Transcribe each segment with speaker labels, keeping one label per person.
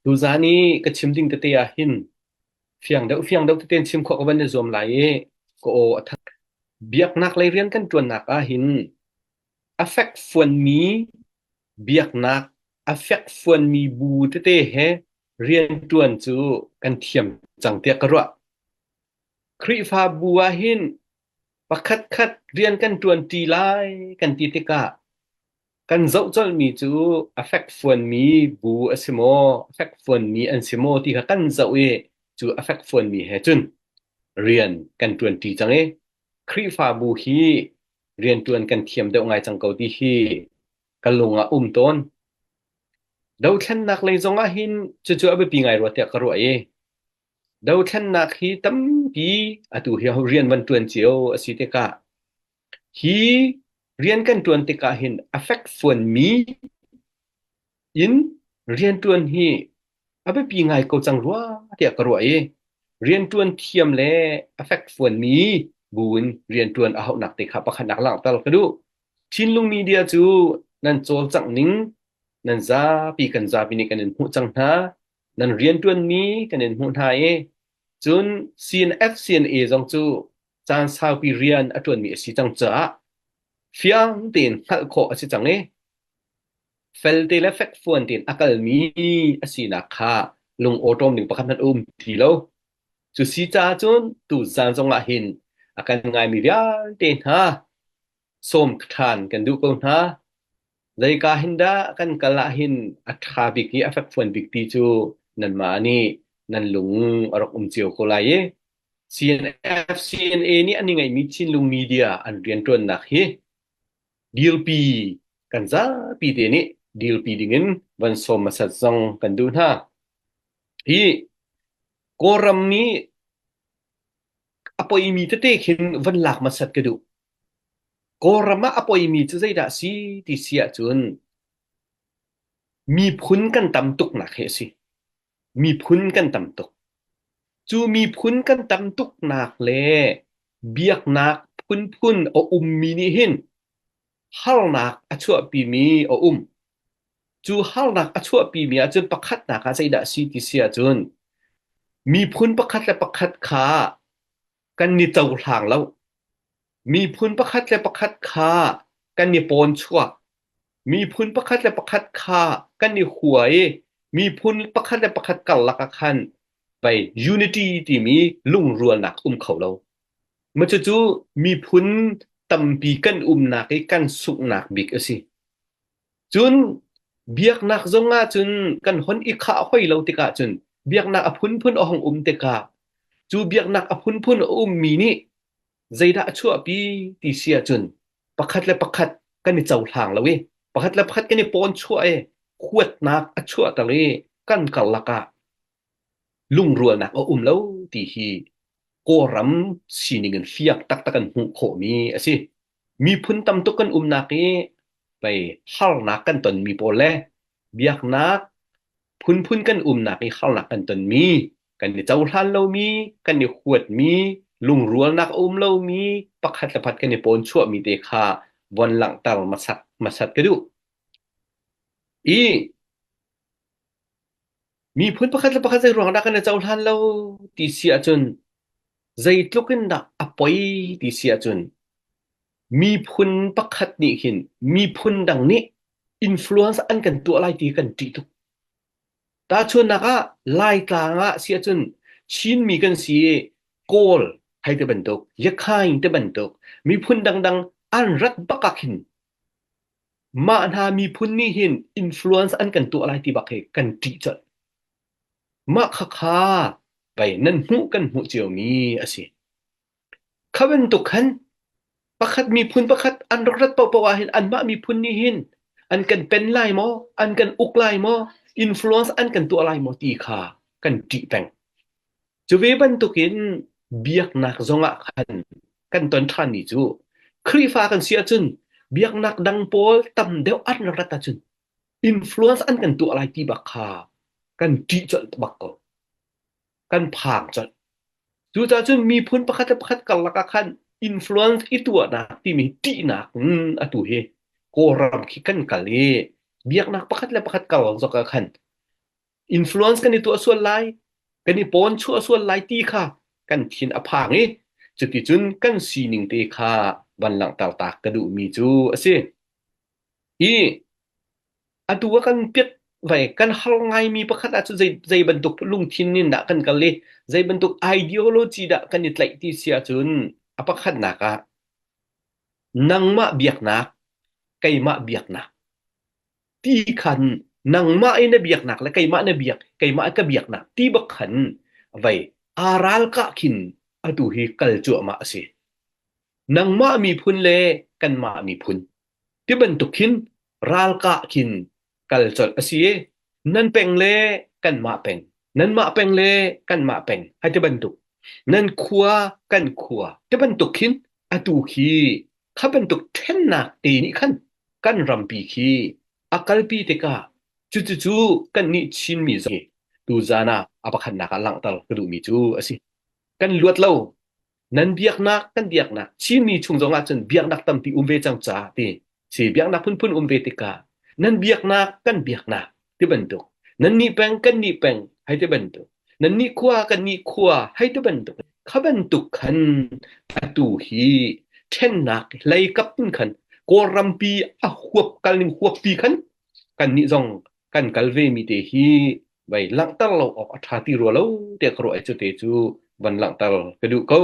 Speaker 1: Tuzaan i ka chim ding tete ah hin fiang deuh fiang deuh tete in chim khawh ka van i zuam lai i ka aw a thang. Biaknak lei rian kan ṭuannak ah hin a fekfuanmi biaknak a fekfuanmi bu tete he rianṭuan cu kan thiam cang tiah ka ruah. Khrihfabu ah hin pakhatkhat rian kan ṭuanṭi lai kan ti tikah kan zoh colhmi cu a fekfuanmi bu a si maw, a fekfuanmi an si maw ti kha kan zoh i cu a fekfuanmi he cun rian kan ṭuanṭi cang i Khrihfabu hi rianṭuan kan thiam deuh ngai cang ko ti hi ka lung ah um tawn. Dothlennak lei zong ah hin cucu a biapi ngai rua tiah ka ruah i dothlennak hi tampi atu hi rian van ṭuan cio a si tikah hi rian kan ṭuan tikah hin a fekfuanmi in rianṭuan hi a biapi ngai ko cang rua tiah ka ruah i rianṭuan thiam le a fekfuanmi bu in rianṭuan a hauhnak te kha pakhatnak langhter ka duh. Chinlung media cu nan cawlcangh ning nan zapi kan zapi nih kan in hmuh cang hna. Nan rianṭuanmi kan in hmuh hna i cun CNF CNA zong cu caan saupi rian a ṭuanmi a si cang caah fiang tein hngalh khawh a si cang i felte le fekfuan tein a kalmi a sinak kha lung awṭawm ding pakhat hmanh a um ti lo. Cu si caah cun tuzaan zong ah hin a kan ngaimi vialte hna sawm ṭhan kan duh ko hna. Zeika hin dah kan kal ah hin a ṭha bik i a fekfuan bik ti cu nanmah nih nan lung a rak um cio ko lai i CNF, CNA nih an i ngeihmi Chinlung Media an rianṭuannak hi dirpi kan zapi te nih dirpi dingin van sawm hmasat zong kan duh hna. Hi Kawlram nih a poimi tete khin van lak hmasat ka duh. Kawlram ah a poimi cu zeidah si ti si ahcun miphun kan tam tuknak hi a si. Miphun kan tam tuk. Cu miphun kan tam tuknak le biaknak phunphun a ummi nih hin harnak a chuahpimi a um. Cu harnak a chuahpimi ahcun pakhatnak ah zeidah a si ti si ahcun miphun pakhat le pakhat kha kan i cohlang lo. Miphun pakhat le pakhat kha kan i pawnchuak. Miphun pakhat le pakhat kha kan i hua i miphun pakhat le pakhat karlak ah khan pei unity timi lungrualnak um kho lo. Ma cucu miphun tampi kan umnak i kan sunghnak bik a si. Cun biaknak zong ah cun kan hon i khah hoi lo tikah cun biaknak a phunphun a hong um tikah cu biaknak a phunphun a ummi nih zeidah a chuahpi ti si ahcun pakhat le pakhat kan i cohlang lo i pakhat le pakhat kan i pawnchuah i huatnak a chuahter i kan karlak ah lungrualnak a um lo ti hi Kawlram sining in fiang taktak an hmuh khawhmi a si. Miphun tam tuk kan umnak i pei harnak kan tonmi pawl le biaknak phunphun kan umnak i harnak kan tonmi, kan i cohlan lomi, kan i huatmi, lungrualnak a um lomi, pakhat le pakhat kan i pawnchuahmi te kha von langhter hmasat hmasat ka duh. I Miphun pakhat le pakhat zei ruang dah kan i cohlan lo ti si ahcun zeitluk in dah a poi ti si ahcun miphun pakhat nih hin miphun dang nih influence an kan tuah lai ti kan ṭih tuk. Tahchunhnak ah Laitlang ah si ahcun Chinmi kan si i Kawl hei ti bantuk, Yakhain ti bantuk miphun dangdang an rat bak ah khin Mah hna miphun nih hin influence an kan tuah lai ti bak hi kan ṭih colh. Mah khakha pei nan hmuh kan hmuh ciomi a si. Kha bantuk khan pakhat miphun pakhat an rak rat paohpaoh ah hin anmah miphun nih hin an kan pen lai maw, an kan uk lai maw, influence an kan tuah lai maw ti kha kan ṭih peng. Cu ve bantukin biaknak zongah khan kan ton ṭhanmi cu Khrihfa kan si ahcun biaknak dang pawl tam deuh an rak rat ahcun influence an kan tuah lai ti bak kha kan ṭih colh bak ko. Kan phang colh. Cucaah cun miphun pakhat le pakhat karlak ah khan influence i tuahnak timi ṭihnak in atu hi Kawlram khi kan kal i biaknak pakhat le pakhat karlak zong ah khan. Influence kan i tuah sual lai, kan i pawn chuah sual lai ti kha kan thin a phang i cuticun kan sining te kha van langhter tak ka duhmi cu a si. I atu ah kan piat vai kan har ngaimi pakhat ah cun zei zei bantuk lungthin in dah kan kal i zei bantuk ideology dah kan i tlaih ti si ahcun a pakhatnak ah nangmah biaknak keimah biaknak ti khan nangmah i na biaknak le keimah na biak keimah ka biaknak ti bak khan vai aa ralkah khin atu hi kal cuahmah a si. Nangmah miphun le kanmah miphun ti bantuk khin ralkah khin kal colh a si i nan peng le kanmah peng, nanmah peng le kanmah peng hei ti bantuk, nan khua kan khua ti bantuk khin atu khi kha bantuk ṭhennak te nih khan kan rampi khi a kalpi tikah cucucu kannih Chinmi zong hi tuzaan ah a pakhatnak ah langhter ka duhmi cu a si. Kan luat lo. Nan biaknak kan biaknak Chinmi chung zong ah cun biaknak tampi um ve cang ca ti si biaknak phunphun um ve tikah nan biaknak kan biaknak ti bantuk nan nih peng kan nih peng hei ti bantuk nan nih khua kan nih khua hei ti bantuk kha bantuk khan atu hi ṭhennak hlei kap in khan Kawlrampi a huap kal ning huappi khan kan nih zong kan kal ve mi te hi vai langhter lo awk a ṭha ti rua lo tiah ka ruah i cu te cu van langhter ka duh ko.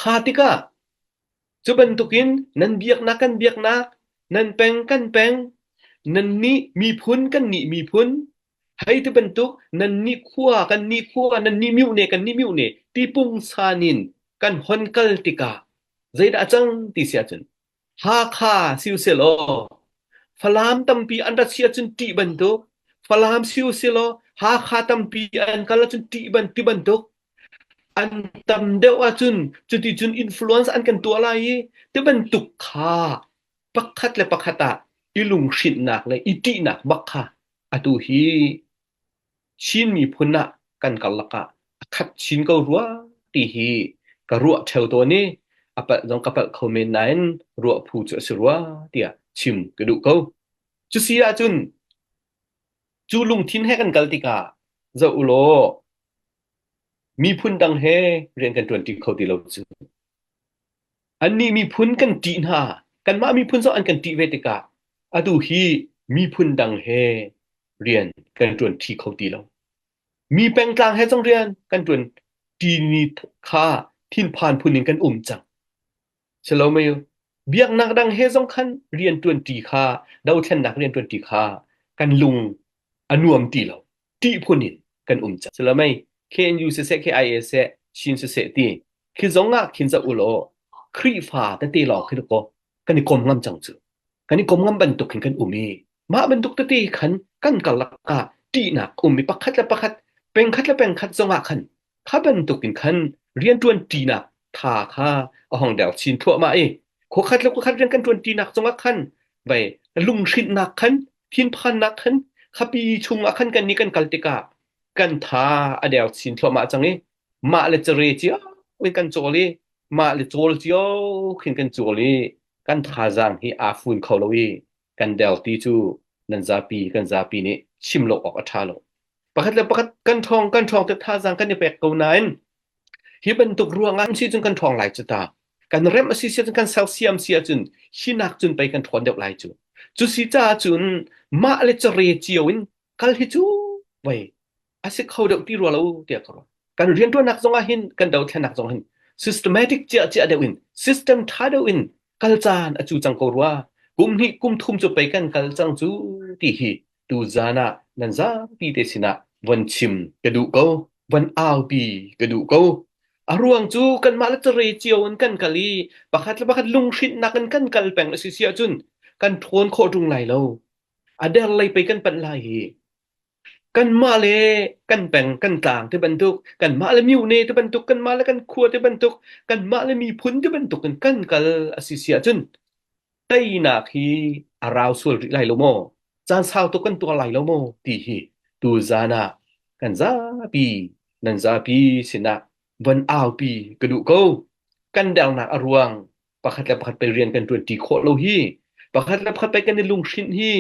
Speaker 1: Kha tikah cu bantukin nan biaknak kan biaknak, nan peng kan peng, nan nih miphun kan nih miphun, hei ti bantuk nan nih khua kan nih khua, nan nih mihne kan nih mihne ti pungsan in kan hon kal tikah zeidah a cang ti si ahcun Hakha si usilaw Falam tampi an rat si ahcun ṭih bantuk, Falam si usilaw Hakha tampi an kal ahcun ṭih ban ti bantuk, an tam deuh ahcun cuticun influence an kan tuah lai i ti bantuk kha pakhat le pakhat ah i lunghrinhnak le i ṭihnak bak kha atu hi Chin miphun ah kan karlak ah a khat chin ko rua ti hi ka ruah ṭheo tawn i a palh zong ka palh kho men nain ruah phu cu a si rua tiah chim ka duh ko. Cusi ahcun cu lungthin he kan kal tikah zoh u law miphun dang he rian kan ṭuanṭi kho ti lo cu. Annih miphun kan ṭih hna. Kanmah miphun zong an kan ṭih ve tikah atu hi miphun dang he rian kan ṭuanṭi kho ti lo. Mi pengtlang he zong rian kan ṭuanṭi ni kha thinphan phun in kan um cang. Silo mei biaknak dang he zong khan rian ṭuanṭi kha dothlennak rian ṭuanṭi kha kan lung a nuam ti lo. Ṭih phun in kan um cang. Silo mei KNU siseh KIA seh Chin siseh ti khi zong ah khin zoh u law Khrihfa tete lawng khi kaw kan i kom ngam cang cu. Kan i kom ngam bantuk hin kan um i mah bantuk tete khan kan karlak ah ṭihnak um i pakhat le pakhat pengkhat le pengkhat zong ah khan kha bantuk in khan rianṭuan ṭinak tha kha a hong der chin thluahmah i khuakhat le khuakhat rian kan ṭuan ṭinak zongah khan vai lunghrinhnak khan thinphannak khan khapi chungah khan kan nih kan kal tikah kan tha a der chin thluahmah cang i mah le care cio in kan cawl i mah le cawl cio khin kan cawl i kan thazaang hi aa fun kho lo i kan der ti cu nan zapi kan zapi nih chim lo awk a ṭha lo. Pakhat le pakhat kan ṭhawng kan ṭhawng te thazaang kan i pek ko nain hi bantuk ruangah si cun kan ṭhawng lai cu ta. Kan remh a si si cun kan sersiam si ahcun hi nak cun pei kan ṭhawn deuh lai cu. Cu si caah cun mah le care cio in kal hi cu vei a si kho deuh ti rua lo tiah ka ruah. Kan rianṭuannak zong ah hin kan dothlennak zong hin systematic ciah ciah deuh in system ṭha deuh in kal caan a cu cang ko rua. Kum hnih kum thum cu pei kan kal cang cu ti hi tuzaan ah nan zapi te sinah von chim ka duh ko, von aupi ka duh ko. A ruang cu kanmah le care cio in kan kal i pakhat le pakhat lunghrinhnak in kan kal peng a si si ahcun kan ṭhawn khawh ṭung lai lo. A der lei pei kan panh lai hi. Kanmah le kan peng kan tlang ti bantuk, kanmah le myone ti bantuk, kanmah le kan khua ti bantuk, kanmah le miphun ti bantuk in kan kal a si si ahcun teinak hi a rau sual rih lai lo maw? Caan sau tuk kan tuar lai lo maw? Ti hi tuzaan ah kan zapi nan zapi sinah von aupi ka duh ko. Kan dernak a ruang pakhat le pakhat pei rian kan ṭuanṭi khawh lo hi, pakhat le pakhat pei kan i lunghrinh hi.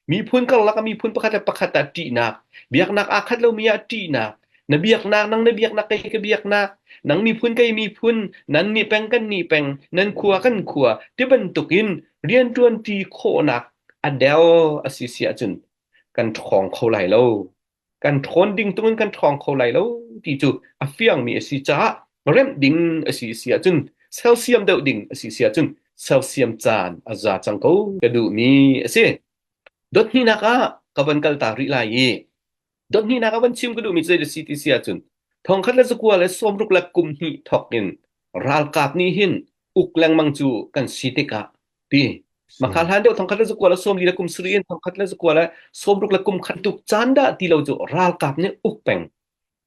Speaker 1: Miphun karlak ah miphun pakhat le pakhat ah ṭihnak, biaknak aa khat lomi ah ṭihnak, na biaknak nang na biaknak kei ka biaknak, nang miphun kei miphun, nan nih peng kan nih peng, nan khua kan khua ti bantukin rianṭuanṭi khawhnak a del a si si ahcun kan ṭhawng kho lai lo. Kan ṭhawn ding tungin kan ṭhawng kho lai lo ti cu a fiangmi a si caah remh ding a si si ahcun sersiam deuh ding a si si ahcun sersiam caan a za cang ko ka duhmi a si. Dot hnihnak ah ka van kal ta rih lai i dot hnihnak ah van chim ka duhmi cu zei si ti si ahcun 1961 thawk in ralkap nih hin uk lengmang cu kan si tikah ti Makha hlan deuh 1947 in 1961 tuk caan dah ti lo cu ralkap nih uk peng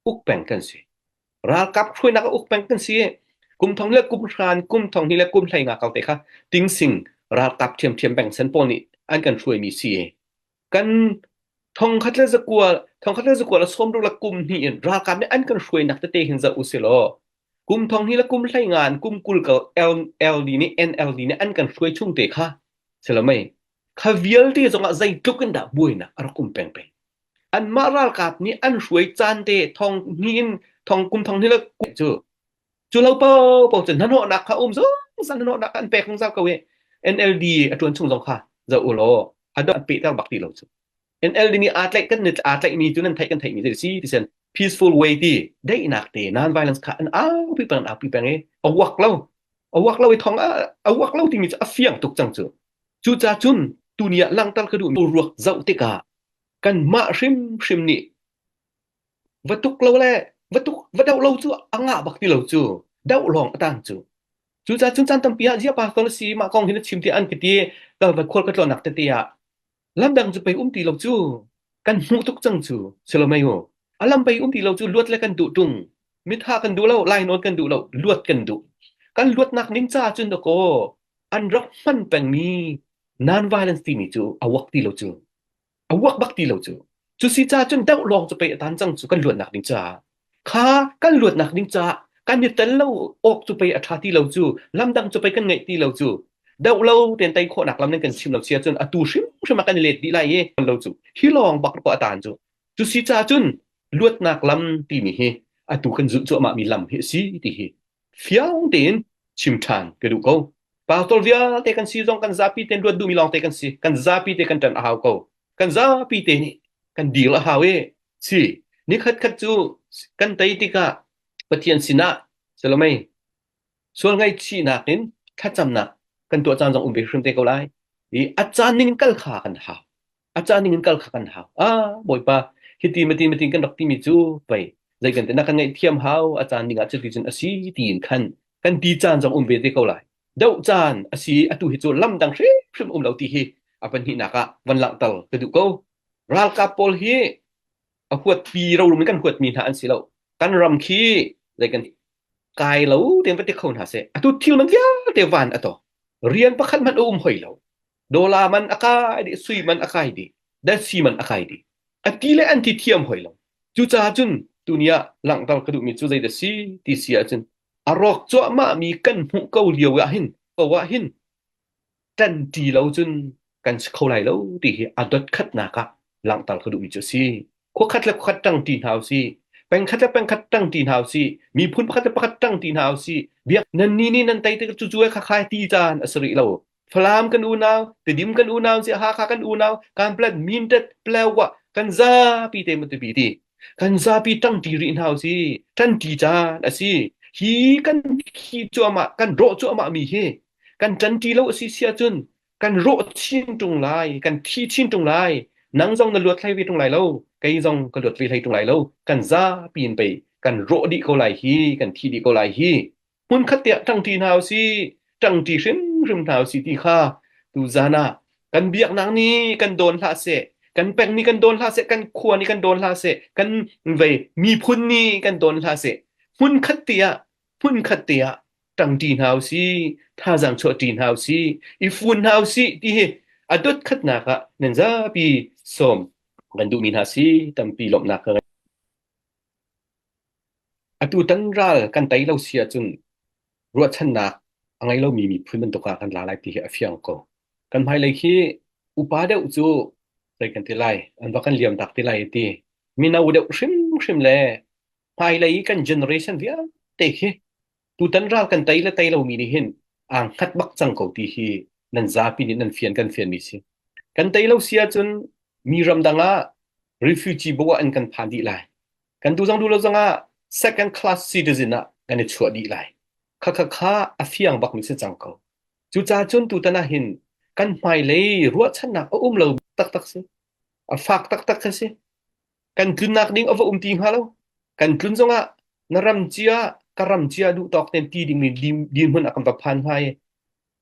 Speaker 1: uk peng kan si. Ralkap hruainak ah uk peng kan si. Kum thong le kum hran kum thong hnih le kum hlei nga kal te kha tingsing ralkap ṭhiamṭhiam beng sen pawl nih an kan hruaimi si. Kan 1900 1961 in ralkap nih an kan hruainak tete hin zoh usih law kum thong hnih le kum hlei nga in kum 20 kal LD nih NLD nih an kan hruai chung te kha silamei kha vialte zongah zeitluk in dah buainak a rak um peng peng. Anmah ralkap nih an hruai caan te thong hnih in thong kum thong hnih le cu cu lo paohpaoh cu hnahnawhnak kha um zungzal hnahnawhnak kha an pek zungzal ko i NLD a ṭuan chung zong kha zoh u law a an pehter bak ti lo cu. NLD nih aa tlaih kan aa tlaihmi cu nan theih kan theihmi zei si ti sen peaceful way ti daihnak te non violence kha an aupi peng an aupi peng i a uak lo a uak lo i thong a uak lo timi cu a fiang tuk cang cu. Cucaah cun tuni ah langhter ka duhmi ruak zoh tikah kanmah hrimhrim nih va tuk lo le va tuk va doh lo cu a ngah bak ti lo cu doh lawng a tang cu. Cucaah cun caan tampi ah ziah pastor na si mah kong hi na chim tiah an ka ti kal va khual ka tlawnnak tete ah lamdang cu pei um ti lo cu kan hmuh tuk cang cu silomei u a lam pei um ti lo cu luat le kan duh tung mitha kan duh lo lainawn kan duh lo luat kan duh kan luatnak ning ca cun dakaw an rak hman pengmi non violence timi cu a wak ti lo cu a uak bak ti lo cu. Cu si ca cun deuh lawng cu pei a tan cang cu kan luatnak ding caah. Kha kan luatnak ding caah kan i tel lo awk cu pei a ṭha ti lo cu. Lamdang cu pei kan ngeih ti lo cu. Deuh lo ten tei khawhnak lam nan kan chim lo sia cun atu hrimhrim ah kan i let dih lai i lo cu. Hi lawng bak ko a tan cu. Cu si ca cun luatnak lam timi hi atu kan zulh cuahmah mi lam hi a si ti hi fiang tein chim ṭhan ka duh ko. Pastor vialte kan si zong kan zapi tein luat duhmi lawngte kan si. Kan zapi te kan ṭan a hau ko. Kan zapi te nih kan dil a hau i si nikhat khat cu kan tei tikah Pathian sinah salomei sual ngaihchihnak in thlacamnak kan tuah caan zong um ve hrim te ko lai. I a caan ning in kal kha kan hau. A caan ning in kal kha kan hau. Ah Bawipa hiti mati mati kan rak timi cu pei zei kan te na kan ngaihthiam hau a caan ning ah cuti cun a si tiin khan kan ti caan zong um ve te ko lai. Doh caan a si atu hi cu lam dang hrimhrim um lo ti hi a pahnihnak ah van langhter ka duh ko. Ralkap pawl hi a huatpi rorum in kan huatmi hna an si lo. Kan ram khi zei kan kai lo tein va ti kho hna seh. Atu thil man vialte van a to. Rian pakhat hmanh a um hoi lo. Dollar man a kai dih, sui man a kai dih, datsi man a kai dih. A ti le an ti thiam hoi lo. Cucaah cun tuni ah langhter ka duhmi cu zeidah si ti si ahcun a rawk cuahmahmi kan hmuh ko lio ah hin ko ah hin ṭanṭi lo cun kan si kho lai lo ti hi a dot khatnak ah langhter ka duhmi cu a si. Khuakhat le khuakhat ṭangṭi hna usih. Pengkhat le pengkhat ṭangṭi hna usih. Miphun pakhat le pakhat ṭangṭi hna usih. Biak nan ni nih nan tei tik cu cu kha khai ti caan a si rih lo. Falam kan unau, Tedim kan unau, si Hakha kan unau, Kanplet, Mintet, Palawa kan zapi te matupi ti. Kan zapi ṭangṭi rih hna usih. Ṭanṭi caan a si. Hi kan khi cuahmah, kan rawh cuahmah mi hi kan ṭanṭi lo a si si ahcun kan rawh chin ṭung lai, kan thi chin ṭung lai. Nang zong na luat hlei ve ṭung lai lo, kei zong ka luat ve hlei ṭung lai lo. Kan zapi in pei kan rawh dih ko lai hi, kan thi dih ko lai hi. Hmunkhat tiah ṭangṭi hna usih, ṭangṭi hrimhrim hna usih ti kha tuzan ah kan biaknak nih kan dawn hlah seh, kan peng nih kan dawn hlah seh, kan khua nih kan dawn hlah seh, kan vei miphun nih kan dawn hlah seh. Hmunkhat tiah hmunkhat te ah ṭangṭi hna usih, thazaang chuahṭi hna usih, i fun hna usih ti hi a dot khatnak ah nan zapi sawm kan duhmi hna si tampi lawmhnak ka ngei. Atu tan ral kan tei lo si ahcun ruahchannak a ngei lomi miphun bantuk ah kan la lai ti hi a fiang ko. Kan hmailei khi upa deuh cu. Zei kan ti lai, an va kan liam tak ti lai ti. Mino deuh hrimhrim le hmailei i kan generation vialte khi tutan ral kan tei le tei lomi nih hin aa hngat bak cang ko ti hi nan zapi nih nan fian kan fianmi si. Kan tei lo si ahcun mi ramdang ah refugee bo ah an kan phan dih lai. Kan tu zong duh lo zong ah second class citizen ah kan i chuah dih lai. Kha kha kha a fiang bakmi si cang ko. Cucaah cun tutan ah hin kan hmailei ruahchannak a um lo taktak si. A fak taktak kha si. Kan tlunnak ding a va um ti hnga lo. Kan tlun zongah na ram cia ka ram cia duh tawk ten ti dingmi dirhmun ah kan va phan hnga i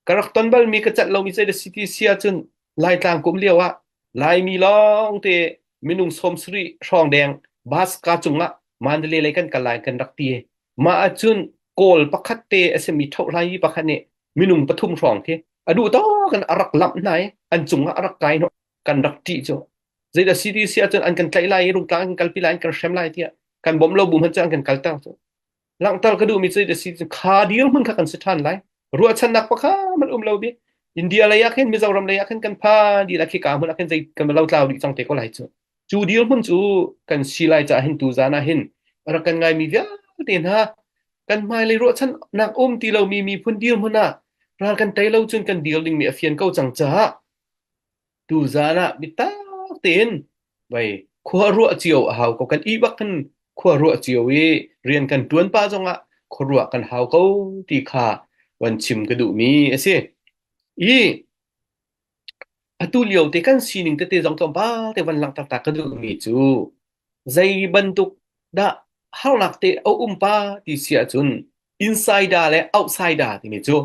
Speaker 1: ka rak ton balmi ka celh lomi zei da si ti si ahcun Laitlang kum lio ah Laimi lawng te minung 70 hrawng deng bus ka cungah Mandalay lei kan kal lai kan rak ti. Mah ahcun Kawl pakhat te a simi thohlai pakhat nih minung pathum hrawng khi a duh tawk in a rak lamh hna i an cungah a rak kai hnawh kan rak ṭih cu. Zeidah si ti si ahcun an kan tlaih lai i rungtlang an kan kalpi lai an kan hrem lai tiah kan bawmh lo bu hmanh cu an kan kalter cu. Langhter ka duhmi cu zeidah si kha dirhmun kha kan si ṭhan lai. Ruahchannak pakhat hmanh um lo bi. India lei ah khin Mizoram lei ah khin kan phan dih la khika hmun ah khin zei kan lo tlau dih cang te ko lai cu. Cu dirhmun cu kan si lai caah hin tuzan ah hin rak kan ngaimi vialte hna kan hmailei ruahchannak um ti lomi miphun dirhmun ah ral kan tei lo cun kan dir dingmi a fian ko cang caah tuzan ah biatak tein vai khua ruah cio a hau ko kan i bak kan khua ruah cio i rian kan tuan pa zongah khua ruah kan hau ko ti kha van chim ka duhmi a si i Atu lio te kan sining tete zong tlawmpal te van langhter ta ka duhmi cu zei bantuk dah harnak te a um pa ti si ahcun insider le outsider timi cu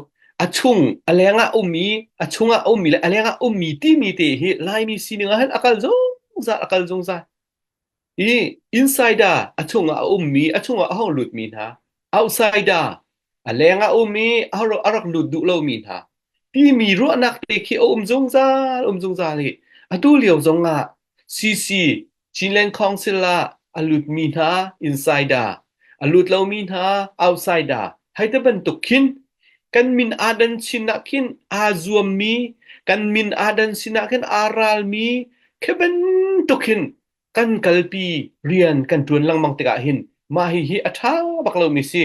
Speaker 1: a chung a leng ah ummi a chung ah ummi le a leng ah ummi timi te hi Laimi sining ah hin a kal zungzal a kal zungzal. I insider a chungah a ummi a chungah a hung lutmi hna outsider a leng ah um i a rak lut duh lomi hna timi ruahnak te khi a um zungzal um zungzal i atu lio zong ah CC Chinland Council ah a lutmi hna insider a lut lomi hna outsider hei te bantuk khin kan min aa dan chin ah khin aa zuammi kan min aa dan sin ah khin aa ralmi khi bantuk hin kan kalpi rian kan ṭuan lengmang tikah hin mah hihi a ṭha bak lomi si.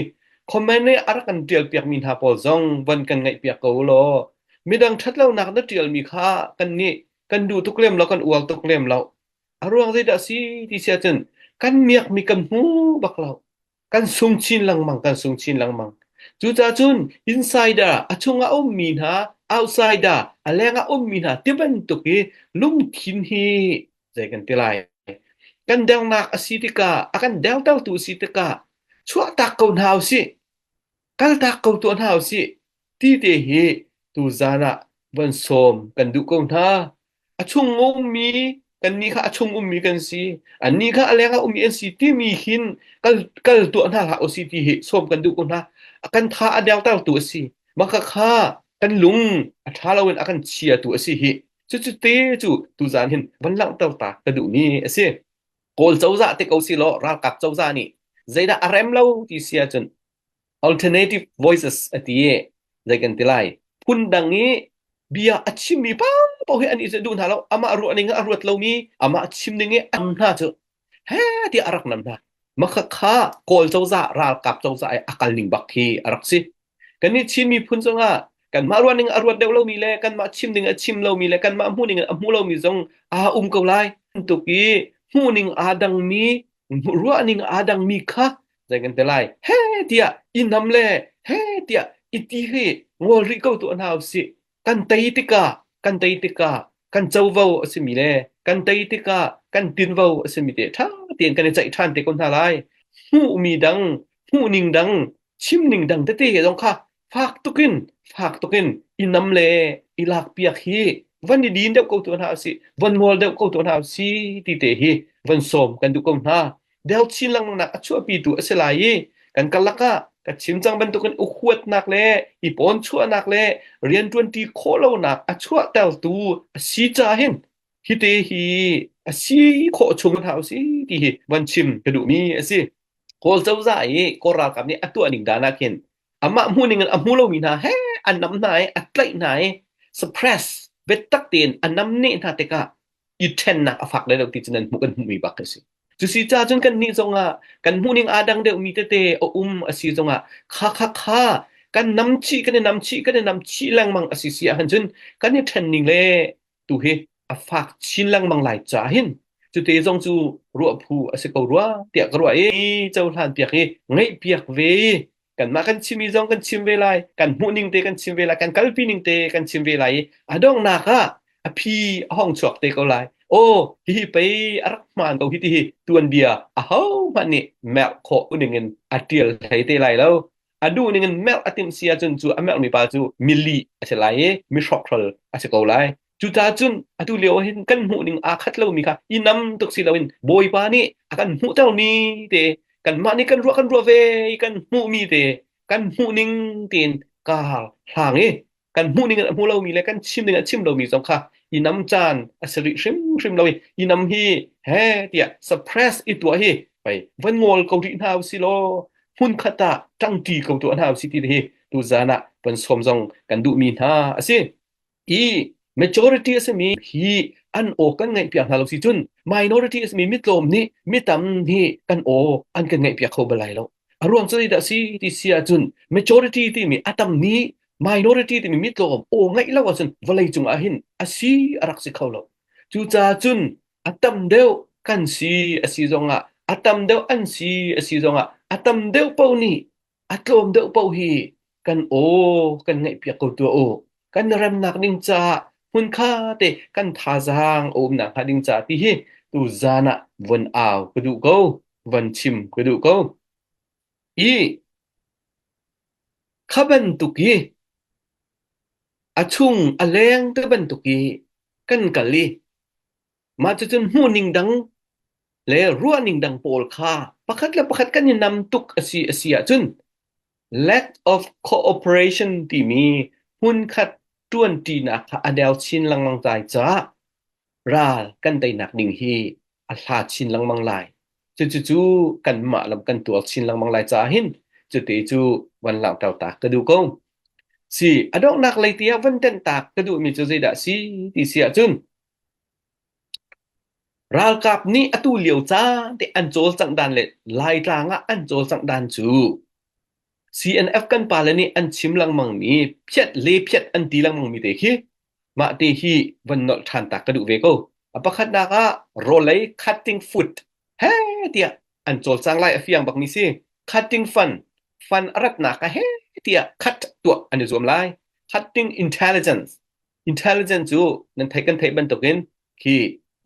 Speaker 1: Comment i a rak kan ṭialpiakmi hna pawl zong van kan ngaihpiak ko law midang ṭhatlonak na ṭialmi kha kan nih kan duh tuk lem lo kan uar tuk lem lo. A ruang zeidah si ti si ahcun kan miakmi kan hmu bak lo. Kan sung chin lengmang, kan sung chin lengmang. Cucaah cun insider a chungah a ummi hna, outsider a lengah ummi hna ti bantuk i lungthin hi zei kan ti lai. Kan dernak a si tikah, a kan dertertu a si tikah chuahtak ko hna usih, kaltak ko tuah hna usih ti te hi tuzan ah van sawm kan duh ko hna. A chung ummi kannih kha a chung ummi kan si, annih kha a leng ah ummi an si timi hin kal kal tuah hna hlah usih ti hi sawm kan duh ko hna. A kan tha a dertertu a si. Mah kha kan lung a ṭha loin a kan chiatu a si hi. Cucu te cu tuzan hin van langhter ta ka duhmi a si. Kawl cozah te ko si law ralkap cozah nih zeidah a rem lo ti si ahcun alternative voices a ti i zei kan ti lai phundang i bia a chimmi paoh hi an i duh hna lo amah ruah ning a ruat lomi amah chim ning i am hna cu he tiah a rak nam hna makha kha kawl cozah ralkap cozah i a kal ning bak khi a rak si Kannih Chin miphun zongah kanmah ruah ning a ruat deuh lomi le kanmah chim ding a chim lomi le kanmah hmuh ning a hmu lomi zong aa um ko lai. Tuk i hmuh ning aa dangmi, ruah ning aa dangmi kha zei kan ti lai he tiah i nam le he tiah i ti hi ngol rih ko tuah hna usih. Kan tei tikah kan tei tikah kan covo a simi le kan tei tikah kan tinvo a simi te ṭha tein kan i ceih ṭhan te ko hna lai. Hmuhmi dang, hmuhning dang, chimning dang tete he zong kha fak tukin fak tukin i nam le i lakpiak hi van i din deuh ko tu hna usih van ngol deuh ko tu hna usih ti te hi van sawm kan duh ko hna del chin lengmang nak a chuahpi tu a si lai i kan karlak ah ka chim cang bantukin ukhuatnak le i pawn chuahnak le rianṭuanṭi khawh lonak a chuahtertu a si ca hin hite hi a si khawh chung hna usih ti hi van chim ka duhmi a si. Kawl cozah i Kawl ralkap nih a tuah ning dan ah khin amah hmuh ning in a hmu lomi hna he an nam hna i a tlaih hna i suppress biatak tein a namneh hna tikah. I ṭhennak a fak deuh ti cu nan hmuh kan hmuhmi bak a si. Cusi ca cun kan nih zongah kan hmuhning aa dang deuhmi tete a um a si zongah kha kha kha kan namchih kan i namchih kan i namchih lengmang a si si ahcun cun kan i ṭhen ning le tu hi a fak chin lengmang lai caah hin cute zong cu ruah phu a si ko rua tiah ka ruah i cohlan piak i ngaih piak ve kanmah kan chimmi zong kan chim ve lai kan hmuh ning te kan chim ve lai kan kalpi ning te kan chim ve lai i a donghnak ah a phi a hong chuak te ko lai aw hihi pei a rak hmaan ko hi ti hi tuanbia a ho hmanh nih merh khawh ning in a ṭial hlei te lai lo a duh ning in merh a timh si ahcun cu a merhmi pa cu milih a si lai i mi hrokhral a si ko lai Cucaah cun atu lio ah hin kan hmuh ning aa khat lomi kha i nam tuk si loin Bawipa nih a kan hmuhtermi te kanmah nih kan ruah kan ruah ve i kan hmuhmi te kan hmuh ning tein kar hlang i kan hmuh ning in a hmu lomi le kan chim ning in a chim lomi zong kha i nam caan a si rih hrimhrim lo i i nam hi he tiah suppress i tuah hi pei van ngawl ko rih hna usih law hmunkhat ah ṭangṭi ko tuah hna usih ti hi tuzaan ah van sawm zong kan duhmi hna a si. I majority a simi hi an aw kan ngaihpiak hna lo si cun minority a simi mitlawm nih mitam nih kan aw an kan ngaihpiak kho bal lai lo. A ruang cu zeidah si ti si ahcun majority timi a tam nih minority timi mitlawm aw ngaih lo ahcun vawlei cung ah hin a si a rak si kho lo. Cucaah cun a tam deuh kan si a si zongah a tam deuh an si a si zongah a tam deuh paoh nih A tlawm deuh paoh hi kan aw kan ngaihpiak ko tuah u. Kan remnak ding caah hmunkha te kan thazaang a umnak hnga ding caah ti hi tuzaan ah von au ka duh ko, von chim ka duh ko. I kha bantuk hi a chung a leng te bantuk i kan kal i Mah cucun hmuhning dang le ruahning dang pawl kha pakhat le pakhat kan i nam tuk a si a si ahcun lack of cooperation timi hmunkhat ṭuanṭinak kha a deu chin lengmang lai caah ral kan teinak ding hi a hla chin lengmang lai. Cucucu kanmah lam kan tuar chin lengmang lai caah hin cute cu van langhter ta ka duh ko. Si a donghnak lei tiah van tenh tak ka duhmi cu zeidah si ti si ahcun Ralkap nih atu lio caan te an cawlcangh dan le Laitlang ah an cawlcangh dan cu CNF kan pale nih an chim lengmangmi phiat le phiat an ti lengmangmi te khi mah te hi van nolh ṭhan tak ka duh ve ko. A pakhatnak ah rawlei cutting foot he tiah an cawlcang lai a fiang bakmi si. Cutting fund fund a ratnak ah he tiah cut tuah an i zuam lai. Cutting intelligence Intelligence cu nan theih kan theih bantukin khi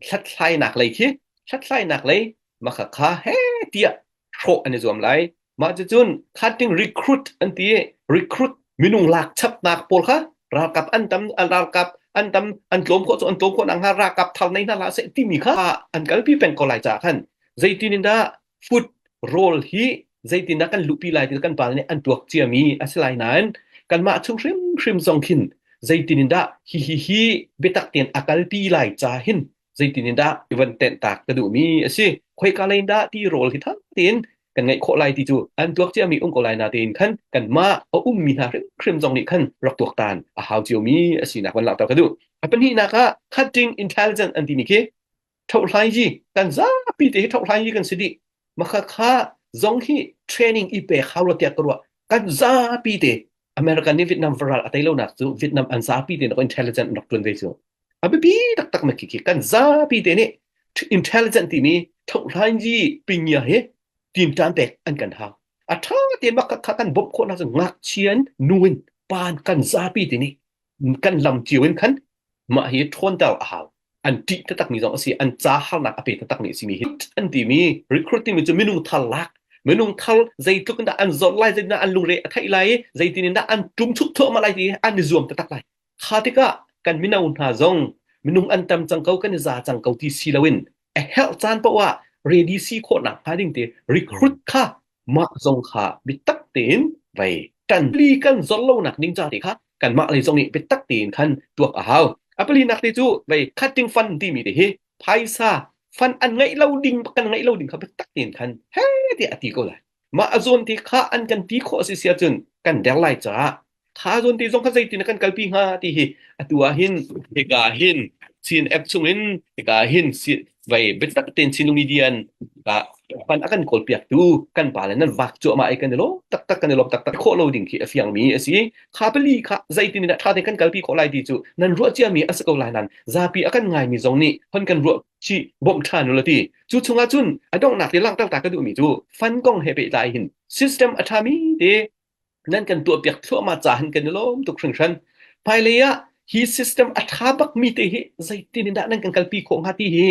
Speaker 1: hlathlainak lei khi hlathlainak lei maka kha he tiah hrawh an i zuam lai. Mah cucun cutting recruit an ti i recruit minung lak chapnak pawl kha ralkap an tam ralkap an tam an tlawm khawh cu an tlawm khawh nakhnga ralkap thar nei hna hlah seh timi kha an kalpi peng ko lai caah khan zeitin in dah food rawl hi zeitindah kan luhpi lai ti kan pa nih an tuak ciami a si lai nain kanmah chung hrimhrim zong khin zeitin in dah hi hi hi biatak tein a kalpi lai ca hin zeitin in dah i van tenh tak ka duhmi a si khoika lei in dah ti rawl hi thang tein kan ngeih khawh lai ti cu an tuak ciami um ko lai na tein khan kanmah a ummi hna hrimhrim zong nih khan rak tuaktan a hau ciomi a sinak van langhter ka duh. A pahnihnak ah cutting intelligence an timi khi Thohlai hi kan zapi te hi thohlai hi kan si dih. Makha kha zong hi training i pek hau lo tiah ka ruah. Kan zapi te American nih Vietnam varal a tei lo nak cu Vietnam an zapi te nak intelligent rak tuan ve cu. A biapi taktak na khi khi kan zapi te nih intelligent timi thohlai hi pingya hi tim tan pek an kan hau. A tha te makha kha kan bawmh khawh nak cu ngakchia in nu in pan kan zapi te nih kan lam cio in khan mah hi ṭhawnter a hau. An ṭih taktakmi zong a si, an ca harnak a pe taktakmi a simi hi an timi recruit timi cu minung thar lak minung thar zeitluk in dah an zawt lai zeitin dah an lungre a theih lai i zeitin in dah an ṭum chuk thluahmah lai ti an i zuam taktak lai. Kha tikah kan mino hna zong minung an tam cang ko kan i za cang ko ti si loin a herh caan paoh ah ready si khawhnak hnga ding te recruit kha mah zong kha biatak tein vei ṭan li kan zor lonak ding ca te kha kanmah lei zong nih biatak tein khan tuak a hau. A palinak te cu vei cutting fund timi te hi phaisa fund an ngeih lo ding kan ngeih lo ding kha biatak tein khan he tiah a ti ko lai. Mah a zawn te kha an kan ti khawh a si si ahcun kan der lai caah. Kha zawn te zong kha zeitin kan kalpi hnga ti hi atu ah hin hika hin Chin app chungin hika hin vai biatak tein Chin Media ka pan a kan kawl piak tu kan pa le nan vak cuahmah i kan i lawm taktak kan i lawm taktak khawh lo ding khi a fiang mi a si. Kha pali kha zeitin in ṭha tein kan kalpi khawh lai ti cu nan ruah cia mi a si ko lai nan zapi a kan ngai mi zong nih hon kan ruah chih bawmh ṭhan u la ti. Cu chungah cun a donghnak te langhter ta ka duh mi cu fund kong he pehtlai hin system a ṭhami te nan kan tuahpiak thluahmah ca hin kan i lawm tuk hringhran. Hmailei ah hi system a ṭha bakmi te hi zeitin in dah nan kan kalpi khawh hnga ti hi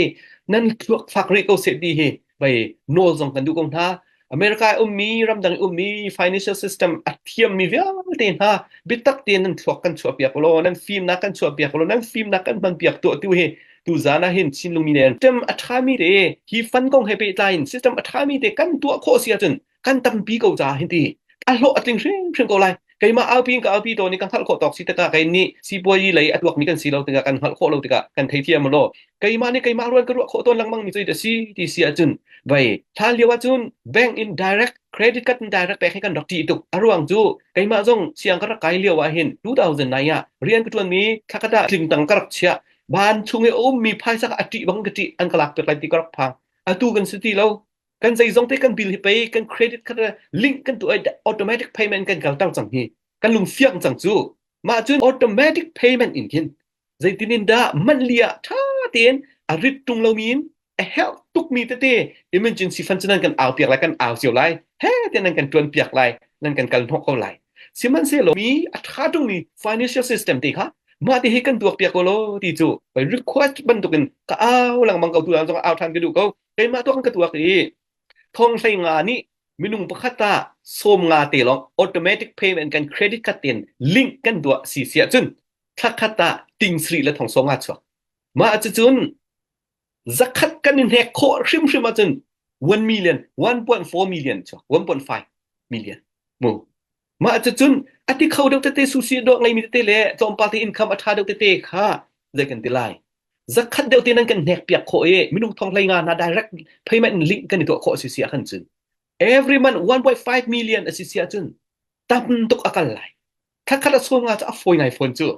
Speaker 1: nan thluak fak rih ko seh ti hi vei nawl zong kan duh ko hna. America i ummi, ramdang i ummi financial system a thiammi vialte hna biatak tein nan thluak kan chuahpiak law, nan fimnak kan chuahpiak law, nan fimnak kan hmanpiak tuah tu hi tuzan ah hin Chinlung mi nih system a ṭhami te hi fund kong he pehtlai in system a ṭhami te kan tuah khawh si ahcun kan tampi ko ca hin ti a hlawh a tling hrimhrim ko lai. Keimah aupi in ka aupi tawn i ka hngalh khawh tawk si tikah kei nih sipuayi lei a tuakmi kan si lo tikah kan hngalh khawh lo tikah kan theithiam law keimah nih keimah ruan ka ruah khawh tawn lengmang mi cu a si ti si ahcun vai hlan lio ahcun bank in direct credit card in direct pek hi kan rak ṭih tuk. A ruang cu keimah zong siang ka rak kai lio ah hin 2009 ah rian ka ṭuanmi thlakhat ah tling tang ka rak chiah. Van chung i a ummi phaisa kha a ṭih bang ka ṭih an ka lak piak lai ti ka rak phang. Atu kan si ti lo. Kan zeizong te kan bill hi pei kan credit card link kan tuah automatic payment kan kalter cang hi. Kan lung fiang cang cu. Mah cun automatic payment in khin zeitin in dah monthly ah ṭha tein a rit ṭung lomi in a herh tukmi tete emergency fund cu nan kan au piak lai kan au cio lai he te nan kan ṭuan piak lai nan kan kal hnawh ko lai. Sihmanhsehlaw mi a ṭha ṭungmi financial system te kha mah te hi kan tuak piak ko law ti cu request bantukin ka au lengmang ko tu zong au ṭhan ka duh ko. Keimah tuak ka tuak i thong hlei nga nih minung pakhat ah 50 te lawng automatic payment kan credit card in link kan tuah si si ahcun thla khat ah ting sarih le thong 50 chuak. Mah cucun zakhat kan i hnek khawh hrimhrim ahcun 1 million 1.4 million chuak 1.5 million mu. Mah cucun a ti kho deuh tete susi dawh ngeimi tete le tlawmpal te income a ṭha deuh tete kha zei kan ti lai. Zakhat deuh te nan kan hnek piak khawh i minung thong hlei nga hna direct payment in link kan i tuah khawh si si ahkhan cun every month 1.5 million a si si ahcun tam tuk a kal lai. Thakhat a sawm nga cu a fawi ngai fawn cu.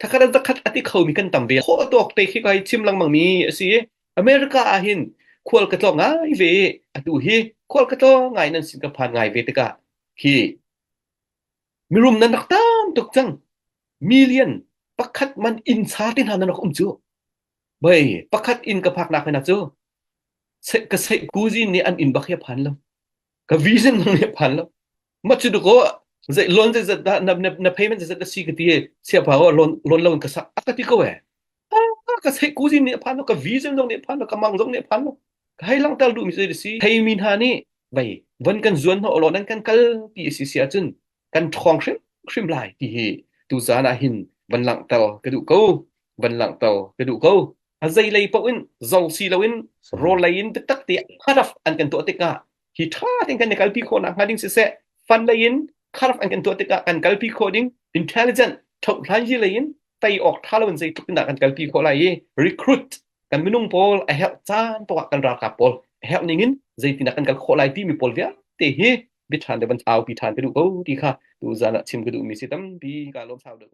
Speaker 1: Thakhat a zakhat a ti khomi kan tam ve. Khawh tawk te khi kai chim lengmang mi a si. America ah hin khual ka tlawng ngai ve i atu hi khual ka tlawng ngai nan sin ka phan ngai ve tikah khi mirum nan rak tam tuk cang. Million pakhat man inn sa te hna nan rak um cu. Bai pakhat inn ka phak nak hna cu ka seih kuzin nih an inn bak hi a phan lo. Ka vision zong nih a phan lo. Ma cu ko zei loan zei zat dah na na payment zei zat dah si ka ti siapa ko loan loan lo in ka sak a ka ti ko eh. Ka seih kuzin nih a phan lo ka vision zong nih a phan lo ka mang zong nih a phan lo. Ka hei langhter duh mi cu si. Theimi hna nih vei von kan zuan hnawh law nan kan kal ti a si si ahcun kan ṭhawng hrimhrim lai ti hi tuzaan ah hin van langhter ka duh ko van langhter ka duh ko. A zei lei paoh in zong si loin rawl lei in biatak te cut off an kan tuah tikah hi ṭha tein kan i kalpi khawh nak hnga ding siseh fund lei in cut off an kan tuah tikah kan kalpi khawh ding intelligent thohhlan hi lei in tei awk ṭha lo in zeitluk in dah kan kalpi khawh lai i recruit kan minung pawl a herh caan paoh ah kan ralkap pawl a herh ning in zeitindah kan kal khawh lai timi pawl vialte hi biaṭhan le van aupi ṭhan ka duh ko ti kha tuzaan ah chim ka duhmi si tampi ka lawm sau deuh.